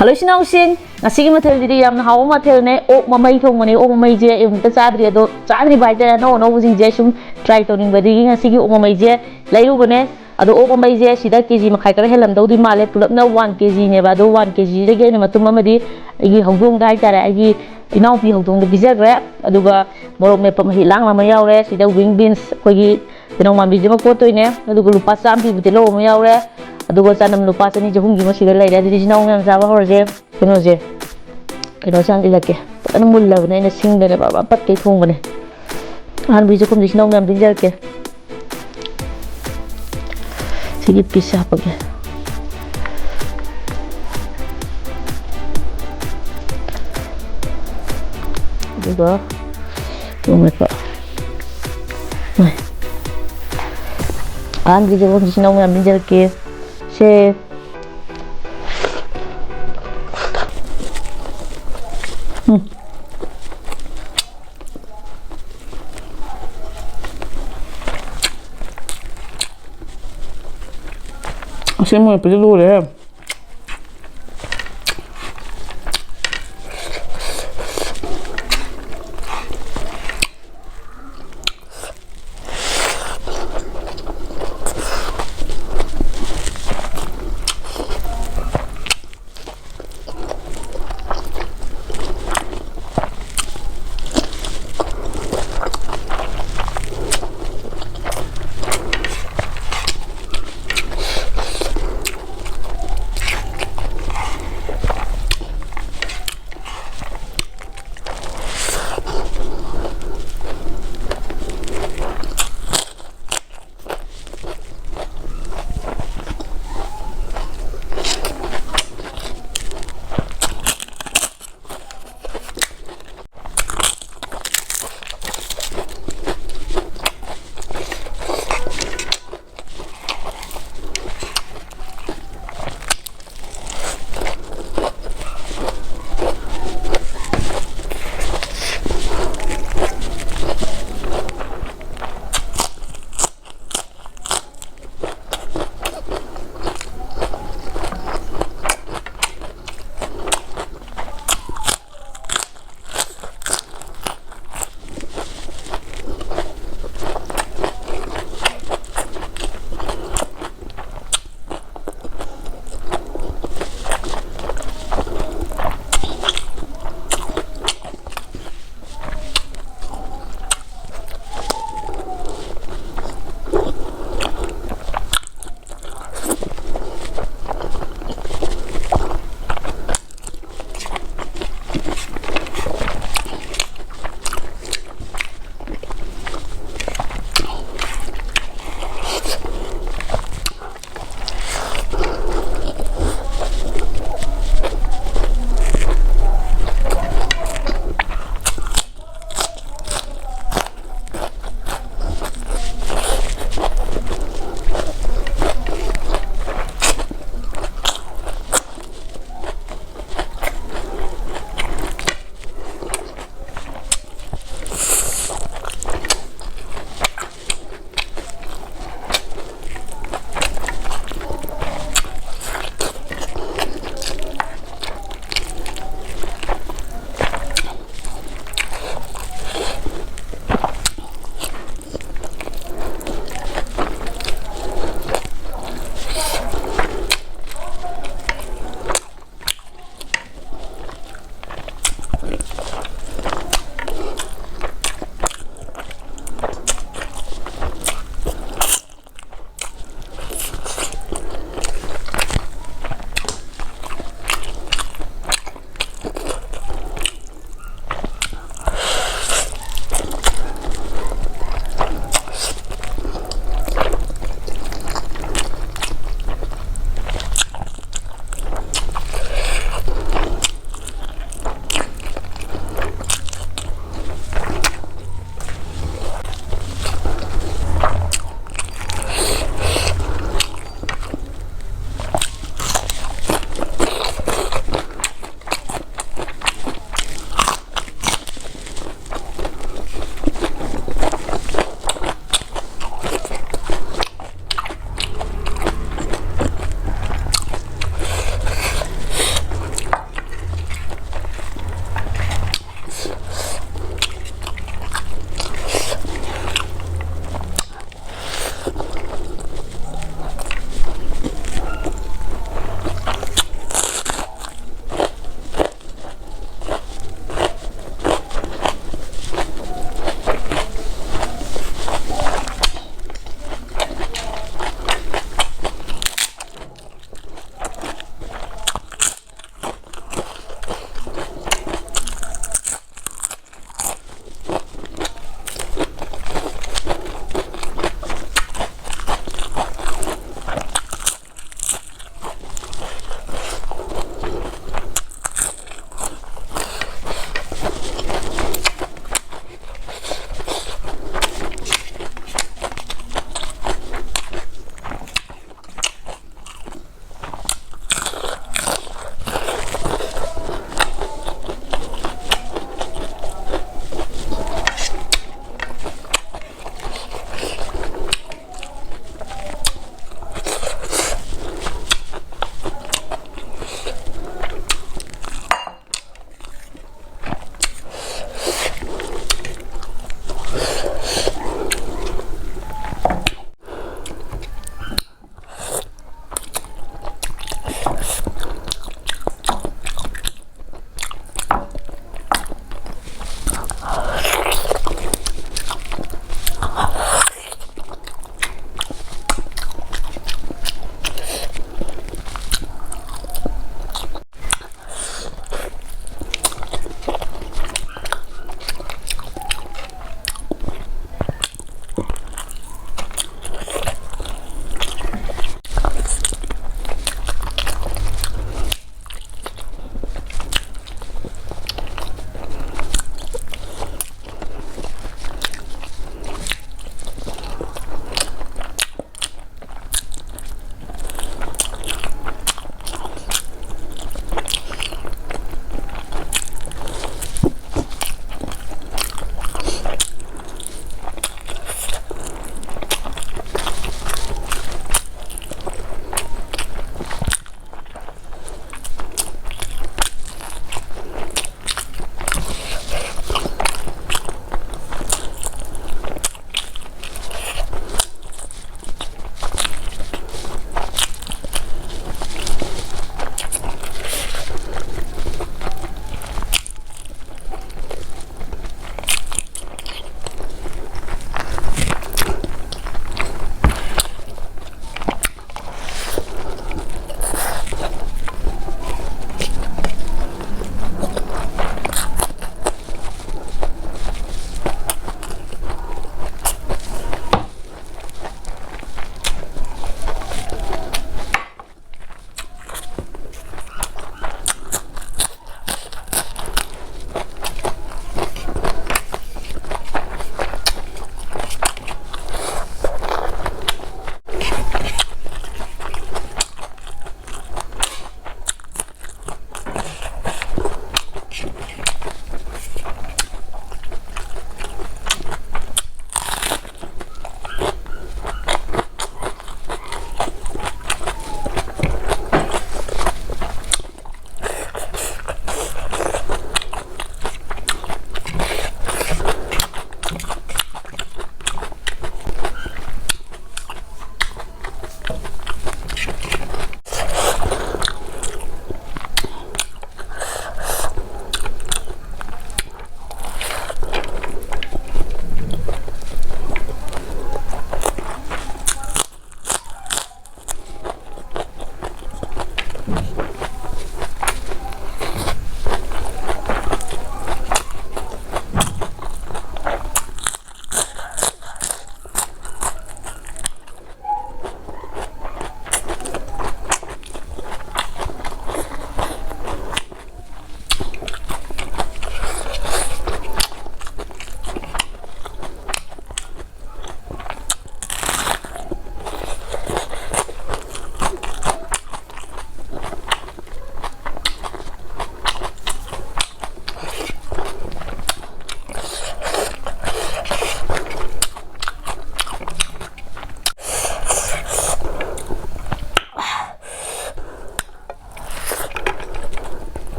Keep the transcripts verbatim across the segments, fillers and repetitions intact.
Hello ꯏꯆꯤꯟ ꯏꯅꯥꯎꯁꯤꯡ, ꯉꯁꯤꯒꯤ ꯃꯊꯦꯜꯁꯤꯗꯤ ꯌꯥꯝꯅ ꯍꯥꯎꯕ ꯃꯊꯦꯜꯅꯦ, ꯑꯣꯛ ꯃꯃꯩ ꯊꯣꯡꯕꯅꯦ꯫ ꯑꯣꯛ ꯃꯃꯩꯁꯦ ꯑꯩ ꯑꯃꯨꯛꯇ ꯆꯥꯗ꯭ꯔꯤ, ꯑꯗꯣ ꯆꯥꯗ꯭ꯔꯤꯕ ꯍꯥꯏꯇꯥꯔꯦ, ꯑꯅꯧ ꯑꯅꯧꯕꯁꯤꯡꯁꯦ ꯁꯨꯝ try ꯇꯧꯅꯤꯡꯕꯗꯒꯤ ꯉꯁꯤꯒꯤ ꯑꯣꯛ ꯃꯃꯩꯁꯦ ꯂꯩꯔꯨꯕꯅꯦ꯫ ꯑꯗꯣ ꯑꯣꯛ ꯃꯃꯩꯁꯦ ꯁꯤꯗ ꯀꯦ ꯖꯤ ꯃꯈꯥꯏ ꯈꯔ ꯍꯦꯜꯂꯝꯗꯧꯗꯤ ꯃꯥꯜꯂꯦ, ꯄꯨꯂꯞꯅ ꯋꯥꯟ ꯀꯦ ꯖꯤꯅꯦꯕ꯫ ꯑꯗꯣ ꯋꯥꯟ ꯀꯦ ꯖꯤꯗꯒꯤ ꯑꯩꯅ ꯃꯇꯨꯝ ꯑꯃꯗꯤ ꯑꯩꯒꯤ ꯍꯧꯗꯣꯡꯗ ꯍꯥꯏꯇꯥꯔꯦ, ꯑꯩꯒꯤ ꯏꯅꯥꯎꯄꯤ ꯍꯧꯗꯣꯡꯗ ꯄꯤꯖꯈ꯭ꯔꯦ꯫ ꯑꯗꯨꯒ ꯃꯣꯔꯣꯛ ꯃꯦꯠꯄ ꯃꯍꯤ ꯂꯥꯡ ꯑꯃ ꯌꯥꯎꯔꯦ꯫ ꯁꯤꯗ wing beans, ꯑꯩꯈꯣꯏꯒꯤ ꯇꯤꯜꯍꯧ ꯃꯥꯟꯕꯤꯁꯤꯃ ꯀꯣꯠꯇꯣꯏꯅꯦ꯫ ꯑꯗꯨꯒ ꯂꯨꯄꯥ ꯆꯥꯝꯃ ꯄꯤꯕ ꯇꯤꯜꯍꯧ ꯑꯃ ꯌꯥꯎꯔꯦ꯫ ꯑꯗꯨꯒ ꯆꯅꯝ ꯂꯨꯄꯥ ꯆꯅꯤ ꯆꯍꯨꯝꯒꯤ ꯑꯃ ꯁꯤꯗ ꯂꯩꯔꯦ꯫ ꯑꯗꯨꯗꯤ ꯏꯆꯤꯟ ꯏꯅꯥꯎ ꯃꯌꯥꯝ ꯆꯥꯕ ꯍꯧꯔꯁꯦ꯫ ꯀꯩꯅꯣꯁꯦ, ꯀꯩꯅꯣꯁꯦ ꯍꯥꯟꯅ ꯏꯜꯂꯛꯀꯦ꯫ ꯐꯖꯅ ꯃꯨꯜꯂꯕꯅꯦ, ꯑꯩꯅ ꯁꯤꯡꯗꯅꯦ ꯕꯥ ꯕꯥ ꯄꯠꯀꯩ ꯊꯣꯡꯕꯅꯦ꯫ ꯑꯍꯥꯟꯕꯒꯤ ꯆꯥꯛꯈꯨꯝꯁꯦ ꯏꯆꯤꯟ ꯏꯅꯥꯎ ꯃꯌꯥꯝꯗ ꯏꯟꯖꯔꯛꯀꯦ꯫ ꯁꯤꯒꯤ piece ꯁꯦ ꯍꯥꯞꯄꯒꯦ꯫ ꯑꯗꯨꯒ ꯃꯣꯔꯣꯛ ꯃꯦꯠꯄ꯫ ꯑꯍꯥꯟꯕꯒꯤ ꯆꯥꯛꯈꯨꯝꯁꯦ ꯏꯆꯤꯟ ꯏꯅꯥꯎ ꯃꯌꯥꯝꯗ ꯏꯟꯖꯔꯛꯀꯦ꯫ ꯁꯦ꯫ ꯎꯝ꯫ ꯑꯁꯤ ꯃꯣꯔꯣꯛ ꯃꯦꯠꯄꯗꯤ ꯂꯣꯏꯔꯦꯍꯦ꯫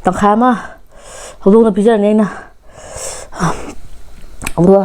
ꯇꯪꯈꯥꯏ ꯑꯃ ꯍꯧꯗꯣꯡꯅ ꯄꯤꯖꯔꯅꯤ ꯑꯩꯅ꯫ ꯑꯗꯨꯒ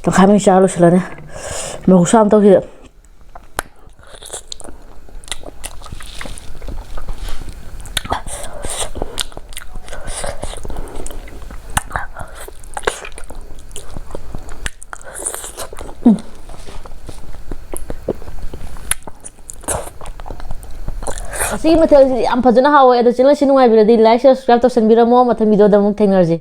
ꯇꯪꯈꯥꯏ ꯑꯃ ꯆꯥꯔ ꯂꯣꯏꯁꯤꯜꯂꯅꯤ꯫ ꯃꯣꯔꯣꯛ ꯁꯥꯕ ꯇꯧꯁꯤꯗ꯫ ꯑꯁꯤꯒꯤ ꯃꯊꯦꯜꯁꯤꯗꯤ ꯌꯥꯝ ꯐꯖꯅ ꯍꯥꯎꯋꯦ꯫ ꯑꯗꯣ channel ꯁꯤ ꯅꯨꯡꯉꯥꯏꯕꯤꯔꯗꯤ like, subscribe ꯇꯧꯁꯟꯕꯤꯔꯝꯃꯣ꯫ ꯃꯊꯪ video ꯗ ꯑꯃꯨꯛ ꯊꯦꯡꯅꯔꯁꯤ꯫